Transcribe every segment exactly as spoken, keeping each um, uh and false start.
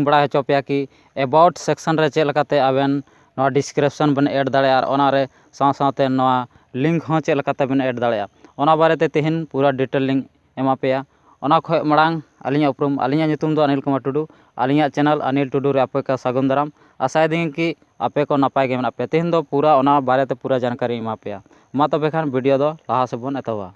ᱵᱟᱲᱟᱭ ᱦᱚᱪᱚ ᱯᱮᱭᱟ ᱠᱤ about section ᱨᱮ ᱪᱮᱫ ᱞᱮᱠᱟᱛᱮ ᱟᱵᱮᱱ ᱱᱚᱣᱟ description ᱵᱮᱱ add ᱫᱟᱲᱮᱭᱟᱜᱼᱟ, ᱟᱨ ᱚᱱᱟᱨᱮ ᱥᱟᱶ ᱥᱟᱶᱛᱮ ᱱᱚᱣᱟ link ᱦᱚᱸ ᱪᱮᱫ ᱞᱮᱠᱟᱛᱮ ᱵᱮᱱ add ᱫᱟᱲᱮᱭᱟᱜᱼᱟ, ᱚᱱᱟ ᱵᱟᱨᱮᱛᱮ ᱛᱮᱦᱮᱧ ᱯᱩᱨᱟᱹ detail ᱞᱤᱧ ᱮᱢᱟ ᱯᱮᱭᱟ᱾ ᱚᱱᱟ ᱠᱷᱚᱱ ᱢᱟᱲᱟᱝ ᱟᱹᱞᱤᱧᱟᱜ ᱩᱯᱨᱩᱢ, ᱟᱹᱞᱤᱧᱟᱜ ᱧᱩᱛᱩᱢ ᱫᱚ ᱟᱱᱤᱞ ᱠᱩᱢᱟᱨ ᱴᱩᱰᱩ, ᱟᱹᱞᱤᱧᱟᱜ channel ᱟᱱᱤᱞ ᱴᱩᱰᱩ ᱨᱮ ᱟᱯᱮ ᱠᱚ ᱥᱟᱹᱜᱩᱱ ᱫᱟᱨᱟᱢ᱾ ᱟᱥᱟᱭᱮᱫᱟᱹᱧ ᱠᱤ ᱟᱯᱮ ᱠᱚ ᱱᱟᱯᱟᱭ ᱜᱮ ᱢᱮᱱᱟᱜ ᱯᱮᱭᱟ᱾ ᱛᱮᱦᱮᱧ ᱫᱚ ᱯᱩᱨᱟᱹ ᱚᱱᱟ ᱵᱟᱨᱮᱛᱮ ᱯᱩᱨᱟᱹ ᱡᱟᱱᱠᱟᱨᱤᱧ ᱮᱢᱟ ᱯᱮᱭᱟ᱾ ᱢᱟ ᱛᱚᱵᱮ ᱠᱷᱟᱱ video ᱫᱚ ᱞᱟᱦᱟ ᱥᱮᱫ ᱵᱚᱱ ᱮᱛᱚᱦᱚᱵᱟ᱾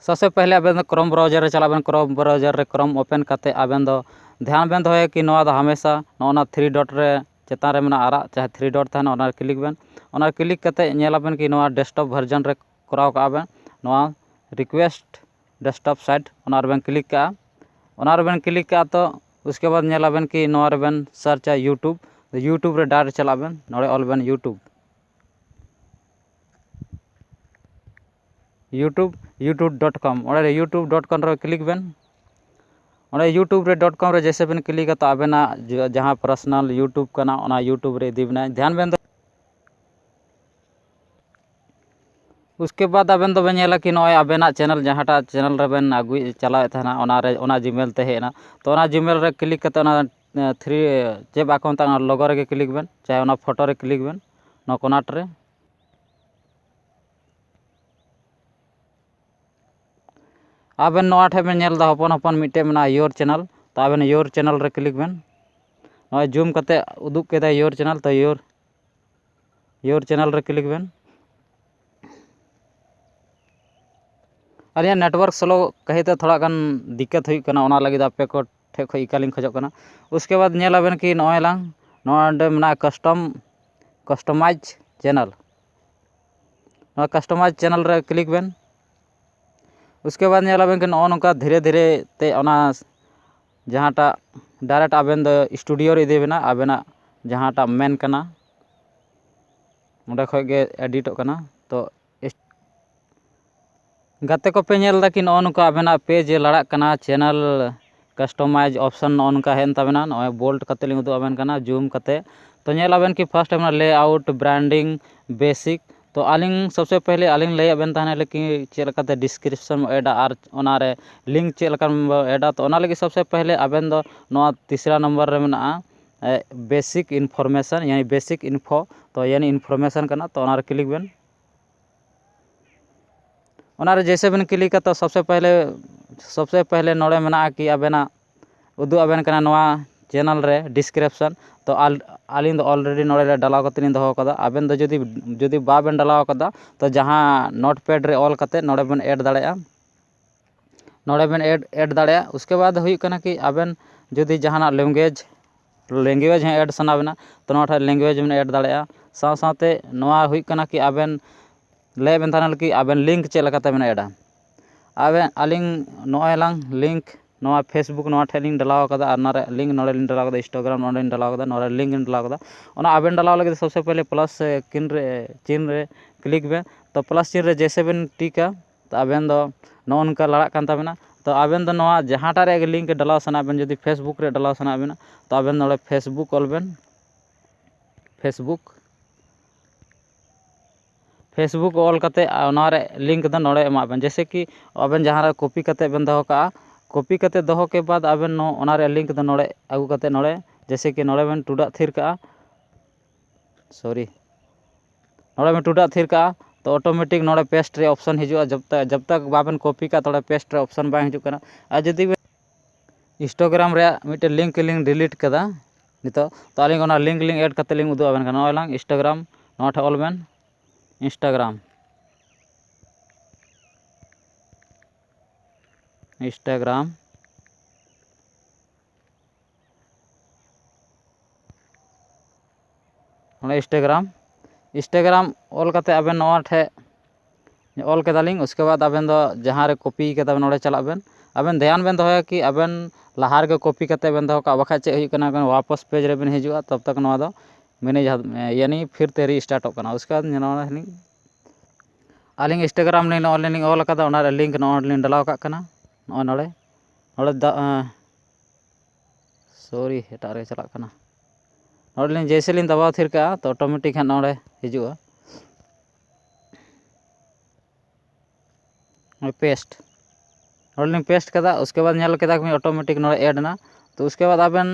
सबसे पहले ᱟᱵᱮᱱ ᱫᱚ Chrome browser ᱨᱮ ᱪᱟᱞᱟᱜ ᱵᱮᱱ᱾ Chrome browser ᱨᱮ Chrome open ᱠᱟᱛᱮ ᱟᱵᱮᱱ ᱫᱚ ᱫᱷᱮᱭᱟᱱ ᱵᱮᱱ ᱫᱚᱦᱚᱭᱟ ᱠᱤ ᱱᱚᱣᱟ ᱫᱚ ᱦᱟᱢᱮᱥᱟ ᱱᱚᱜᱼᱚ ᱱᱟ three dot ᱨᱮ ᱪᱮᱛᱟᱱ ᱨᱮ ᱢᱮᱱᱟᱜᱼᱟ ᱟᱨᱟᱜ, ᱪᱟᱦᱮ three dot ᱛᱟᱦᱮᱱᱟ, ᱚᱱᱟ ᱨᱮ click ᱵᱮᱱ᱾ ᱚᱱᱟ ᱨᱮ click ᱠᱟᱛᱮ ᱧᱮᱞ ᱟᱵᱮᱱ ᱠᱤ ᱱᱚᱣᱟ desktop version ᱨᱮ ᱠᱚᱨᱟᱣ ᱠᱟᱜᱼᱟ ᱵᱮᱱ, ᱱᱚᱣᱟ request desktop site, ᱚᱱᱟ ᱨᱮᱵᱮᱱ click ᱠᱟᱜᱼᱟ᱾ ᱚᱱᱟ ᱨᱮᱵᱮᱱ click ᱠᱟᱜᱼᱟ ᱛᱚ ᱩᱥᱠᱮ ᱵᱟᱫ ᱧᱮᱞ ᱟᱵᱮᱱ ᱠᱤ ᱱᱚᱣᱟ ᱨᱮᱵᱮᱱ search ᱟ YouTube᱾ YouTube ᱨᱮ direct ᱪᱟᱞᱟᱜ ᱵᱮᱱ, ᱱᱚᱰᱮ ᱚᱞ ᱵᱮᱱ YouTube᱾ YouTube, youtube dot com, ᱚᱸᱰᱮ youtube dot com ᱨᱮ click ᱵᱮᱱ᱾ ᱚᱸᱰᱮ YouTube ᱨᱮ dot com ᱨᱮ ᱡᱮᱭᱥᱮ ᱵᱮᱱ click ᱟ ᱛᱚ ᱟᱵᱮᱱᱟᱜ ᱡᱟ-, ᱡᱟᱦᱟᱸ personal YouTube ᱠᱟᱱᱟ ᱚᱱᱟ YouTube ᱨᱮ ᱤᱫᱤ ᱵᱮᱱᱟᱭ᱾ ᱫᱷᱮᱭᱟᱱ ᱵᱮᱱ ᱫᱚ ᱩᱥᱠᱮ ᱵᱟᱫ ᱟᱵᱮᱱ ᱫᱚᱵᱮᱱ ᱧᱮᱞᱟ ᱠᱤ ᱱᱚᱜᱼᱚᱭ ᱟᱵᱮᱱᱟᱜ channel ᱡᱟᱦᱟᱸᱴᱟᱜ channel ᱨᱮᱵᱮᱱ ᱟᱹᱜᱩᱭ ᱪᱟᱞᱟᱣᱮᱫ ᱛᱟᱦᱮᱱᱟ ᱚᱱᱟ ᱨᱮ, ᱚᱱᱟ Gmail ᱛᱮ ᱦᱮᱡ ᱮᱱᱟ᱾ ᱛᱚ ᱚᱱᱟ Gmail ᱨᱮ click ᱠᱟᱛᱮ ᱚᱱᱟ, ᱮ, three ᱪᱮᱫ ᱵᱟᱠᱚ ᱢᱮᱛᱟᱜᱼᱟ, ᱚᱱᱟ logo ᱨᱮᱜᱮ click ᱵᱮᱱ, ᱪᱟᱦᱮ ᱚᱱᱟ photo ᱨᱮ click ᱵᱮᱱ, ᱱᱚᱣᱟ ᱠᱚᱨᱱᱟᱨ ᱨᱮ᱾ ᱟᱵᱮᱱ ᱱᱚᱣᱟ ᱴᱷᱮᱱ ᱵᱮᱱ ᱧᱮᱞ ᱮᱫᱟ ᱦᱚᱯᱚᱱ ᱦᱚᱯᱚᱱ ᱢᱤᱫᱴᱮᱱ ᱢᱮᱱᱟᱜᱼᱟ your channel, ᱛᱚ ᱟᱵᱮᱱ your channel ᱨᱮ click ᱵᱮᱱ᱾ ᱱᱚᱜᱼᱚᱭ zoom ᱠᱟᱛᱮ ᱩᱫᱩᱜ ᱠᱮᱫᱟᱭ your channel, ᱛᱚ your, your channel ᱨᱮ click ᱵᱮᱱ᱾ ᱟᱹᱞᱤᱧᱟᱜ network slow ᱠᱷᱟᱹᱛᱤᱨ ᱛᱮ ᱛᱷᱚᱲᱟ ᱜᱟᱱ ᱫᱤᱠᱠᱟᱛ ᱦᱩᱭᱩᱜ ᱠᱟᱱᱟ, ᱚᱱᱟ ᱞᱟᱹᱜᱤᱫ ᱟᱯᱮ ᱠᱚ ᱴᱷᱮᱡ ᱠᱷᱚᱡ ᱤᱠᱟᱹᱞᱤᱧ ᱠᱷᱚᱡᱚᱜ ᱠᱟᱱᱟ᱾ ᱩᱥᱠᱮ ᱵᱟᱫ ᱧᱮᱞ ᱟᱵᱮᱱ ᱠᱤ ᱱᱚᱜᱼᱚᱭ ᱞᱟᱝ ᱱᱚᱣᱟ ᱚᱸᱰᱮ ᱢᱮᱱᱟᱜᱼᱟ custom, customize channel᱾ ᱱᱚᱣᱟ customize channel ᱨᱮ click ᱵᱮᱱ᱾ ᱩᱥᱠᱮ ᱵᱟᱫ ᱧᱮᱞ ᱟᱵᱮᱱ ᱠᱤ ᱱᱚᱜᱼᱚ ᱱᱚᱝᱠᱟ ᱫᱷᱤᱨᱮ ᱫᱷᱤᱨᱮ ᱛᱮ ᱚᱱᱟ ᱡᱟᱦᱟᱸᱴᱟᱜ direct ᱟᱵᱮᱱ ᱫᱚ studio ᱨᱮ ᱤᱫᱤ ᱵᱮᱱᱟ, ᱟᱵᱮᱱᱟᱜ ᱡᱟᱦᱟᱸᱴᱟᱜ ᱢᱮᱱ ᱠᱟᱱᱟ ᱚᱸᱰᱮ ᱠᱷᱚᱡ ᱜᱮ editᱚᱜ ᱠᱟᱱᱟ᱾ ᱛᱚ ᱜᱟᱛᱮ ᱠᱚᱯᱮ ᱧᱮᱞ ᱮᱫᱟ ᱠᱤ ᱱᱚᱜᱼᱚ ᱱᱚᱝᱠᱟ ᱟᱵᱮᱱᱟᱜ page ᱮ ᱞᱟᱲᱟᱜ ᱠᱟᱱᱟ, channel customize option ᱱᱚᱜᱼᱚ ᱱᱚᱝᱠᱟ ᱦᱮᱡ ᱮᱱ ᱛᱟᱵᱮᱱᱟ᱾ ᱱᱚᱜᱼᱚᱭ bold ᱠᱟᱛᱮ ᱞᱤᱧ ᱩᱫᱩᱜ ᱟᱵᱮᱱ ᱠᱟᱱᱟ zoom ᱠᱟᱛᱮ᱾ ᱛᱚ ᱧᱮᱞ ᱟᱵᱮᱱ ᱠᱤ first ᱢᱮᱱᱟᱜᱼᱟ layout, branding, basic, ᱛᱚ ᱟᱹᱞᱤᱧ ᱥᱚᱵᱥᱮ ᱯᱮᱦᱞᱮ ᱟᱹᱞᱤᱧ ᱞᱟᱹᱭᱟᱫ ᱵᱮᱱ ᱛᱟᱦᱮᱱᱟ ᱞᱮᱠᱤ ᱪᱮᱫ ᱞᱮᱠᱟᱛᱮ ᱰᱤᱥᱠᱨᱤᱯᱥᱚᱱ ᱵᱚᱱ ᱮᱰᱟ ᱟᱨ ᱚᱱᱟᱨᱮ ᱞᱤᱝᱠ ᱪᱮᱫ ᱞᱮᱠᱟ ᱵᱚᱱ ᱮᱰᱟ᱾ ᱛᱚ ᱚᱱᱟ ᱞᱟᱹᱜᱤᱫ ᱥᱚᱵᱥᱮ ᱯᱮᱦᱞᱮ ᱟᱵᱮᱱ ᱫᱚ ᱱᱚᱣᱟ ᱛᱤᱥᱨᱟ ᱱᱚᱢᱵᱚᱨ ᱨᱮ ᱢᱮᱱᱟᱜᱼᱟ ᱵᱮᱥᱤᱠ ᱤᱱᱯᱷᱚᱨᱢᱮᱥᱚᱱ, ᱭᱟᱱᱤ ᱵᱮᱥᱤᱠ ᱤᱱᱯᱷᱳ᱾ ᱛᱚ ᱭᱟᱱᱤ ᱤᱱᱯᱷᱚᱨᱢᱮᱥᱚᱱ ᱠᱟᱱᱟ, ᱛᱚ ᱚᱱᱟᱨᱮ ᱠᱞᱤᱠ ᱵᱮᱱ᱾ ᱚᱱᱟᱨᱮ ᱡᱮᱭᱥᱮ ᱵᱮᱱ ᱠᱞᱤᱠᱟ ᱛᱚ ᱥᱚᱵᱥᱮ ᱯᱮᱦᱞᱮ ᱥᱚᱵᱥᱮ ᱯᱮᱦᱞᱮ ᱱᱚᱰᱮ ᱢᱮᱱᱟᱜᱼᱟ ᱠᱤ ᱟᱵᱮᱱᱟᱜ ᱩᱫᱩᱜ ᱟᱵᱮᱱ ᱠᱟᱱᱟ ᱱᱚᱣᱟ ᱪᱮᱱᱮᱞ ᱨᱮ ᱰᱤᱥᱠᱨᱤᱯᱥᱚᱱ᱾ ᱛᱚ ᱟᱞ- ᱟᱹᱞᱤᱧ ᱫᱚ ᱚᱞᱨᱮᱰᱤ ᱱᱚᱰᱮ ᱰᱟᱞᱟᱣ ᱠᱟᱛᱮ ᱞᱤᱧ ᱫᱚᱦᱚ ᱟᱠᱟᱫᱟ᱾ ᱟᱵᱮᱱ ᱫᱚ ᱡᱩᱫᱤ ᱡᱩᱫᱤ ᱵᱟᱵᱮᱱ ᱰᱟᱞᱟᱣ ᱟᱠᱟᱫᱟ ᱛᱚ ᱡᱟᱦᱟᱸ ᱱᱳᱴᱯᱮᱰ ᱨᱮ ᱚᱞ ᱠᱟᱛᱮ ᱱᱚᱰᱮ ᱵᱮᱱ ᱮᱰ ᱫᱟᱲᱮᱭᱟᱜᱼᱟ᱾ ᱱᱚᱰᱮ ᱵᱮᱱ ᱮᱰ ᱮᱰ ᱫᱟᱲᱮᱭᱟᱜᱼᱟ᱾ ᱩᱥᱠᱮ ᱵᱟᱫ ᱦᱩᱭᱩᱜ ᱠᱟᱱᱟ ᱠᱤ ᱟᱵᱮᱱ ᱡᱩᱫᱤ ᱡᱟᱦᱟᱱᱟᱜ ᱞᱮᱝᱜᱩᱭᱮᱡᱽ ᱞᱮᱝᱜᱩᱭᱮᱡᱽ ᱦᱚᱸ ᱮᱰ ᱥᱟᱱᱟ ᱵᱮᱱᱟ ᱛᱚ ᱱᱚᱣᱟ ᱴᱷᱮᱱ ᱞᱮᱝᱜᱩᱭᱮᱡᱽ ᱵᱮᱱ ᱮᱰ ᱫᱟᱲᱮᱭᱟᱜᱼᱟ᱾ ᱥᱟᱶ ᱥᱟᱶᱛᱮ ᱱᱚᱣᱟ ᱦᱩᱭᱩᱜ ᱠᱟᱱᱟ ᱠᱤ ᱟᱵᱮᱱ ᱞᱟᱹᱭ ᱵᱮᱱ ᱛᱟᱦᱮᱱᱟ ᱠᱤ ᱟᱵᱮᱱ ᱞᱤᱝᱠ ᱪᱮᱫ ᱞᱮᱠᱟᱛᱮ ᱵᱮᱱ ᱮᱰᱟ᱾ ᱟᱵᱮᱱ ᱟᱹᱞᱤᱧ ᱱᱚᱜᱼᱚᱭ ᱞᱟᱝ ᱞᱤᱝᱠ ᱱᱚᱣᱟ ᱯᱷᱮᱥᱵᱩᱠ ᱱᱚᱣᱟ ᱴᱷᱮᱱ ᱞᱤᱧ ᱰᱟᱞᱟᱣ ᱠᱟᱫᱟ ᱟᱨ ᱱᱚᱣᱟ ᱨᱮ ᱞᱤᱝᱠ ᱱᱚᱰᱮ ᱞᱤᱧ ᱰᱟᱞᱟᱣ ᱠᱟᱫᱟ, ᱤᱱᱥᱴᱟᱜᱨᱟᱢ ᱱᱚᱰᱮ ᱞᱤᱧ ᱰᱟᱞᱟᱣ ᱠᱟᱫᱟ, ᱱᱚᱣᱟ ᱨᱮ ᱞᱤᱝᱠ ᱞᱤᱧ ᱰᱟᱞᱟᱣ ᱠᱟᱫᱟ᱾ ᱚᱱᱟ ᱟᱵᱮᱱ ᱰᱟᱞᱟᱣ ᱞᱟᱹᱜᱤᱫ ᱥᱚᱵᱥᱮ ᱯᱮᱦᱞᱮ ᱯᱞᱟᱥ ᱠᱤᱱ ᱨᱮ ᱪᱤᱱ ᱨᱮ ᱠᱞᱤᱠ ᱵᱮᱱ᱾ ᱛᱚ ᱯᱞᱟᱥ ᱪᱤᱱ ᱨᱮ ᱡᱮᱭᱥᱮ ᱵᱮᱱ ᱴᱤᱠᱟ ᱛᱚ ᱟᱵᱮᱱ ᱫᱚ ᱱᱚᱜᱼᱚ ᱱᱚᱝᱠᱟ ᱞᱟᱲᱟᱜ ᱠᱟᱱ ᱛᱟᱵᱮᱱᱟ᱾ ᱛᱚ ᱟᱵᱮᱱ ᱫᱚ ᱱᱚᱣᱟ ᱡᱟᱦᱟᱸᱴᱟᱜ ᱨᱮᱭᱟᱜ ᱜᱮ ᱞᱤᱝᱠ ᱰᱟᱞᱟᱣ ᱥᱟᱱᱟ ᱵᱮᱱ, ᱡᱩᱫᱤ ᱯᱷᱮᱥᱵᱩᱠ ᱨᱮ ᱰᱟᱞᱟᱣ ᱥᱟᱱᱟ ᱵᱮᱱᱟ ᱛᱚ ᱟᱵᱮᱱ ᱱᱚᱰᱮ ᱯᱷᱮᱥᱵᱩᱠ ᱚᱞ ᱵᱮᱱ᱾ ᱯᱷᱮᱥᱵᱩᱠ ᱯᱷᱮᱥᱵᱩᱠ ᱚᱞ ᱠᱟᱛᱮ ᱱᱚᱣᱟ ᱨᱮ ᱞᱤᱝᱠ ᱫᱚ ᱱᱚᱰᱮ ᱮᱢᱟᱜ ᱵᱮᱱ᱾ ᱡᱮᱭᱥᱮ ᱠᱤ ᱟᱵᱮᱱ ᱡᱟᱦᱟᱸ ᱨᱮ ᱠᱚᱯᱤ ᱠᱟᱛᱮ ᱵᱮᱱ ᱫᱚᱦᱚ ᱠᱟᱜᱼᱟ, ᱠᱚᱯᱤ ᱠᱟᱛᱮ ᱫᱚᱦᱚ ᱠᱮ ᱵᱟᱫ ᱟᱵᱮᱱ ᱱᱚ- ᱚᱱᱟ ᱨᱮᱭᱟᱜ ᱞᱤᱝᱠ ᱫᱚ ᱱᱚᱰᱮ ᱟᱹᱜᱩ ᱠᱟᱛᱮ ᱱᱚᱰᱮ ᱡᱮᱭᱥᱮ ᱠᱤ ᱱᱚᱰᱮ ᱵᱮᱱ ᱴᱩᱰᱟᱜ ᱛᱷᱤᱨ ᱠᱟᱜᱼᱟ, ᱥᱚᱨᱤ, ᱱᱚᱰᱮ ᱵᱮᱱ ᱴᱩᱰᱟᱜ ᱛᱷᱤᱨ ᱠᱟᱜᱼᱟ ᱛᱚ ᱚᱴᱳᱢᱮᱴᱤᱠ ᱱᱚᱰᱮ ᱯᱮᱥᱴ ᱨᱮᱭᱟᱜ ᱚᱯᱥᱚᱱ ᱦᱤᱡᱩᱜᱼᱟ᱾ ᱡᱚᱵ ᱛᱟᱠ ᱡᱚᱵ ᱛᱟᱠ ᱵᱟᱵᱮᱱ ᱠᱚᱯᱤ ᱠᱟᱜ ᱛᱚ ᱚᱸᱰᱮ ᱯᱮᱥᱴ ᱨᱮᱭᱟᱜ ᱚᱯᱥᱚᱱ ᱵᱟᱝ ᱦᱤᱡᱩᱜ ᱠᱟᱱᱟ᱾ ᱟᱨ ᱡᱩᱫᱤ ᱵᱮᱱ ᱤᱱᱥᱴᱟᱜᱨᱟᱢ ᱨᱮᱭᱟᱜ ᱢᱤᱫᱴᱮᱱ ᱞᱤᱝᱠ ᱞᱤᱧ ᱰᱤᱞᱤᱴ ᱠᱟᱫᱟ ᱱᱤᱛᱚᱜ, ᱛᱚ ᱟᱹᱞᱤᱧ ᱚᱱᱟ ᱞᱤᱝᱠ ᱞᱤᱧ ᱮᱰ ᱠᱟᱛᱮ ᱞᱤᱧ ᱩᱫᱩᱜ ᱟᱵᱮᱱ ᱠᱟᱱᱟ᱾ ᱱᱚᱜᱼᱚᱭ ᱞᱟᱝ ᱤᱱᱥᱴᱟᱜᱨᱟᱢ ᱱᱚᱣᱟ ᱴᱷᱮᱱ ᱚᱞ ᱵᱮᱱ, ᱤᱱᱥᱴᱟᱜᱨᱟᱢ, ᱤᱱᱥᱴᱟᱜᱨᱟᱢ, ᱚᱱᱟ ᱤᱱᱥᱴᱟᱜᱨᱟᱢ, ᱤᱱᱥᱴᱟᱜᱨᱟᱢ ᱚᱞ ᱠᱟᱛᱮ ᱟᱵᱮᱱ ᱱᱚᱣᱟ ᱴᱷᱮᱡ ᱚᱞ ᱠᱮᱫᱟᱞᱤᱧ, ᱩᱥᱠᱮ ᱵᱟᱫ ᱟᱵᱮᱱ ᱫᱚ ᱡᱟᱦᱟᱸ ᱨᱮ ᱠᱚᱯᱤ ᱠᱟᱫᱟ ᱵᱮᱱ ᱱᱚᱰᱮ ᱪᱟᱞᱟᱜ ᱵᱮᱱ᱾ ᱟᱵᱮᱱ ᱫᱷᱮᱭᱟᱱ ᱵᱮᱱ ᱫᱚᱦᱚᱭᱟ ᱠᱤ ᱟᱵᱮᱱ ᱞᱟᱦᱟ ᱨᱮᱜᱮ ᱠᱚᱯᱤ ᱠᱟᱛᱮ ᱵᱮᱱ ᱫᱚᱦᱚ ᱠᱟᱜᱼᱟ, ᱵᱟᱠᱷᱟᱡ ᱪᱮᱫ ᱦᱩᱭᱩᱜ ᱠᱟᱱᱟ, ᱣᱟᱯᱚᱥ ᱯᱮᱡᱽ ᱨᱮᱵᱮᱱ ᱦᱤᱡᱩᱜᱼᱟ, ᱛᱚᱵ ᱛᱚᱠ ᱱᱚᱣᱟ ᱫᱚ ᱢᱮᱱᱮᱡᱽ ᱭᱟᱱᱤ ᱯᱷᱤᱨ ᱛᱮ ᱨᱤᱥᱴᱟᱨᱴᱚᱜ ᱠᱟᱱᱟ᱾ ᱩᱥᱠᱮ ᱵᱟᱫ ᱱᱚᱣᱟ ᱟᱹᱞᱤᱧ ᱤᱱᱥᱴᱟᱜᱨᱟᱢ ᱞᱤᱧ ᱱᱚᱜᱼᱚᱭ ᱞᱤᱧ ᱚᱞ ᱠᱟᱫᱟ, ᱚᱱᱟ ᱨᱮ ᱞᱤᱝᱠ ᱱᱚᱜᱼᱚᱭ ᱞᱤᱧ ᱰᱟᱞᱟᱣ ᱠᱟᱜ ᱠᱟᱱᱟ᱾ ᱱᱚᱜᱼᱚᱭ ᱱᱚᱰᱮ, ᱱᱚᱰᱮ ᱫᱟ ᱥᱚᱨᱤ, ᱮᱴᱟᱜ ᱨᱮ ᱪᱟᱞᱟᱜ ᱠᱟᱱᱟ᱾ ᱱᱚᱰᱮ ᱞᱤᱧ ᱡᱮᱭᱥᱮ ᱞᱤᱧ ᱫᱟᱵᱟᱣ ᱛᱷᱤᱨ ᱠᱟᱜᱼᱟ, ᱛᱚ ᱚᱴᱳᱢᱮᱴᱤᱠ ᱦᱟᱸᱜ ᱱᱚᱰᱮ ᱦᱤᱡᱩᱜᱼᱟ᱾ ᱱᱚᱜᱼᱚᱭ ᱯᱮᱥᱴ, ᱱᱚᱰᱮ ᱞᱤᱧ ᱯᱮᱥᱴ ᱠᱟᱫᱟ᱾ ᱩᱥᱠᱮ ᱵᱟᱫᱽ ᱧᱮᱞ ᱠᱮᱫᱟ ᱵᱤᱱ ᱚᱴᱳᱢᱮᱴᱤᱠ ᱱᱚᱰᱮ ᱮᱰ ᱮᱱᱟ᱾ ᱛᱚ ᱩᱥᱠᱮ ᱵᱟᱫᱽ ᱟᱵᱮᱱ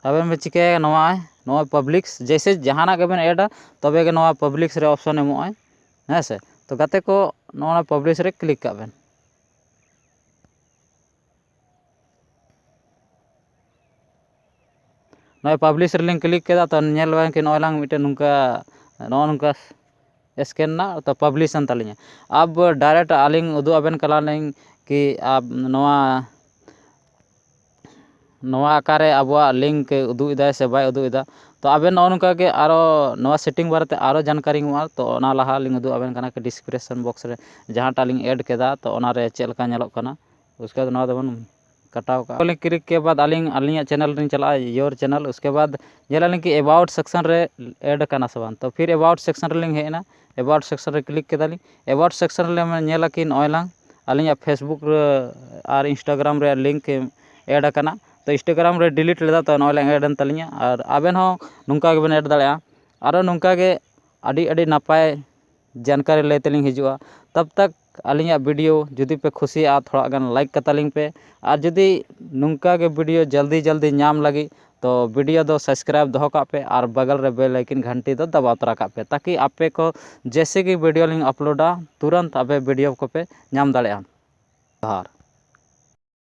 ᱟᱵᱮᱱ ᱵᱮᱱ ᱪᱤᱠᱟᱹᱭᱟ, ᱱᱚᱣᱟ ᱱᱚᱣᱟ ᱯᱟᱵᱽᱞᱤᱠᱥ, ᱡᱮᱭᱥᱮ ᱡᱟᱦᱟᱱᱟᱜ ᱜᱮᱵᱮᱱ ᱮᱰᱟ, ᱛᱚᱵᱮ ᱜᱮ ᱱᱚᱣᱟ ᱯᱟᱵᱽᱞᱤᱠᱥ ᱨᱮ ᱚᱯᱥᱚᱱ ᱮᱢᱚᱜᱼᱟᱭ᱾ ᱦᱮᱸ ᱥᱮ? ᱛᱚ ᱜᱟᱛᱮ ᱠᱚ, ᱱᱚᱣᱟ ᱯᱟᱵᱽᱞᱤᱠᱥ ᱨᱮ ᱠᱞᱤᱠ ᱠᱟᱜ ᱵᱮᱱ᱾ ᱱᱚᱜᱼᱚᱭ ᱯᱟᱵᱽᱞᱤᱥ ᱨᱮᱞᱤᱧ ᱠᱞᱤᱠ ᱠᱮᱫᱟ᱾ ᱛᱚ ᱧᱮᱞ ᱵᱮᱱ ᱠᱤ ᱱᱚᱜᱼᱚᱭ ᱞᱟᱝ ᱢᱤᱫᱴᱮᱱ ᱱᱚᱝᱠᱟ, ᱱᱚᱜᱼᱚ ᱱᱚᱝᱠᱟ ᱥᱠᱮᱱ ᱮᱱᱟ, ᱛᱚ ᱯᱟᱵᱽᱞᱤᱥ ᱮᱱ ᱛᱟᱹᱞᱤᱧᱟ᱾ ᱟᱵ ᱰᱟᱭᱨᱮᱠᱴ ᱟᱹᱞᱤᱧ ᱩᱫᱩᱜ ᱟᱵᱮᱱ ᱠᱟᱱᱟᱞᱤᱧ ᱠᱤ ᱟᱵ ᱱᱚᱣᱟ, ᱱᱚᱣᱟ ᱟᱠᱟᱨᱮ ᱟᱵᱚᱣᱟᱜ ᱞᱤᱝᱠ ᱩᱫᱩᱜ ᱮᱫᱟᱭ ᱥᱮ ᱵᱟᱭ ᱩᱫᱩᱜ ᱮᱫᱟ᱾ ᱛᱚ ᱟᱵᱮᱱ ᱱᱚᱜᱼᱚ ᱱᱚᱝᱠᱟ ᱜᱮ ᱟᱨᱚ ᱱᱚᱣᱟ ᱥᱮᱴᱤᱝ ᱵᱟᱨᱮᱛᱮ ᱟᱨᱚ ᱡᱟᱱᱠᱟᱨᱤ ᱮᱢᱚᱜᱼᱟ᱾ ᱛᱚ ᱚᱱᱟ ᱞᱟᱦᱟ ᱞᱤᱧ ᱩᱫᱩᱜ ᱟᱵᱮᱱ ᱠᱟᱱᱟ ᱠᱤ ᱰᱤᱥᱠᱨᱤᱯᱥᱚᱱ ᱵᱚᱠᱥ ᱨᱮ ᱡᱟᱦᱟᱸᱴᱟᱜ ᱞᱤᱧ ᱮᱰ ᱠᱮᱫᱟ, ᱛᱚ ᱚᱱᱟᱨᱮ ᱪᱮᱫ ᱞᱮᱠᱟ ᱧᱮᱞᱚᱜ ᱠᱟᱱᱟ᱾ ᱩᱥᱠᱮ ᱵᱟᱫᱽ ᱱᱚᱣᱟ ᱫᱚᱵᱚᱱ ᱠᱟᱴᱟᱣ ᱠᱟᱜᱼᱟ᱾ ᱠᱞᱤᱠ ᱠᱮ ᱵᱟᱫᱽ ᱟᱹᱞᱤᱧ ᱟᱹᱞᱤᱧᱟᱜ ᱪᱮᱱᱮᱞ ᱨᱮᱞᱤᱧ ᱪᱟᱞᱟᱜᱼᱟ, ᱭᱳᱨ ᱪᱮᱱᱮᱞ᱾ ᱩᱥᱠᱮ ᱵᱟᱫᱽ ᱧᱮᱞ ᱟᱹᱞᱤᱧ ᱠᱤ ᱮᱵᱟᱣᱩᱴ ᱥᱮᱠᱥᱚᱱ ᱨᱮ ᱮᱰ ᱠᱟᱱᱟ ᱥᱮ ᱵᱟᱝ᱾ ᱛᱚ ᱯᱷᱤᱨ ᱮᱵᱟᱣᱩᱴ ᱥᱮᱠᱥᱚᱱ ᱨᱮᱞᱤᱧ ᱦᱮᱡ ᱮᱱᱟ, ᱮᱵᱟᱣᱩᱴ ᱥᱮᱠᱥᱚᱱ ᱨᱮ ᱠᱞᱤᱠ ᱠᱮᱫᱟᱞᱤᱧ᱾ ᱮᱵᱟᱣᱩᱴ ᱥᱮᱠᱥᱚᱱ ᱨᱮ ᱧᱮᱞᱟ ᱠᱤ ᱱᱚᱜᱼᱚᱭ ᱞᱟᱝ ᱟᱹᱞᱤᱧᱟᱜ ᱯᱷᱮᱥᱵᱩᱠ ᱨᱮ ᱟᱨ ᱤᱱᱥᱴᱟᱜᱨᱟᱢ ᱨᱮᱭᱟᱜ ᱞᱤᱝᱠ ᱮᱰ ᱟᱠᱟᱱᱟ᱾ ᱛᱚ ᱤᱱᱥᱴᱟᱜᱨᱟᱢ ᱨᱮ ᱰᱤᱞᱤᱴ ᱞᱮᱫᱟ, ᱛᱚ ᱱᱚᱜᱼᱚᱭ ᱞᱟᱝ ᱮᱰ ᱮᱱ ᱛᱟᱹᱞᱤᱧᱟ᱾ ᱟᱨ ᱟᱵᱮᱱ ᱦᱚᱸ ᱱᱚᱝᱠᱟ ᱜᱮᱵᱮᱱ ᱮᱰ ᱫᱟᱲᱮᱭᱟᱜᱼᱟ᱾ ᱟᱨᱚ ᱱᱚᱝᱠᱟ ᱜᱮ ᱟᱹᱰᱤ ᱟᱹᱰᱤ ᱱᱟᱯᱟᱭ ᱡᱟᱱᱠᱟᱨᱤ ᱞᱟᱹᱭ ᱛᱮᱞᱤᱧ ᱦᱤᱡᱩᱜᱼᱟ᱾ ᱛᱟᱵ ᱛᱟᱠ ᱟᱹᱞᱤᱧᱟᱜ ᱵᱷᱤᱰᱤᱭᱳ ᱡᱩᱫᱤ ᱯᱮ ᱠᱷᱩᱥᱤᱭᱟᱜᱼᱟ, ᱛᱷᱚᱲᱟ ᱜᱟᱱ ᱞᱟᱭᱤᱠ ᱠᱟᱛᱟᱞᱤᱧ ᱯᱮ᱾ ᱟᱨ ᱡᱩᱫᱤ ᱱᱚᱝᱠᱟ ᱜᱮ ᱵᱷᱤᱰᱤᱭᱳ ᱡᱚᱞᱫᱤ ᱡᱚᱞᱫᱤ ᱧᱟᱢ ᱞᱟᱹᱜᱤᱫ, ᱛᱚ ᱵᱷᱤᱰᱤᱭᱳ ᱫᱚ ᱥᱟᱵᱥᱠᱨᱟᱭᱤᱵ ᱫᱚᱦᱚ ᱠᱟᱜ ᱯᱮ ᱟᱨ ᱵᱟᱜᱟᱞ ᱨᱮ ᱵᱮᱞ ᱟᱭᱠᱚᱱ ᱜᱷᱟᱱᱴᱤ ᱫᱚ ᱫᱟᱵᱟᱣ ᱛᱚᱨᱟ ᱠᱟᱜ ᱯᱮ, ᱛᱟᱠᱤ ᱟᱯᱮ ᱠᱚ ᱡᱮᱭᱥᱮ ᱜᱮ ᱵᱷᱤᱰᱤᱭᱳ ᱞᱤᱧ ᱟᱯᱞᱳᱰᱟ, ᱛᱩᱨᱟᱹᱱᱛ ᱟᱯᱮ ᱵᱷᱤᱰᱤᱭᱳ ᱠᱚᱯᱮ ᱧᱟᱢ ᱫᱟᱲᱮᱭᱟᱜᱼᱟ᱾ ᱡᱚᱦᱟᱨ᱾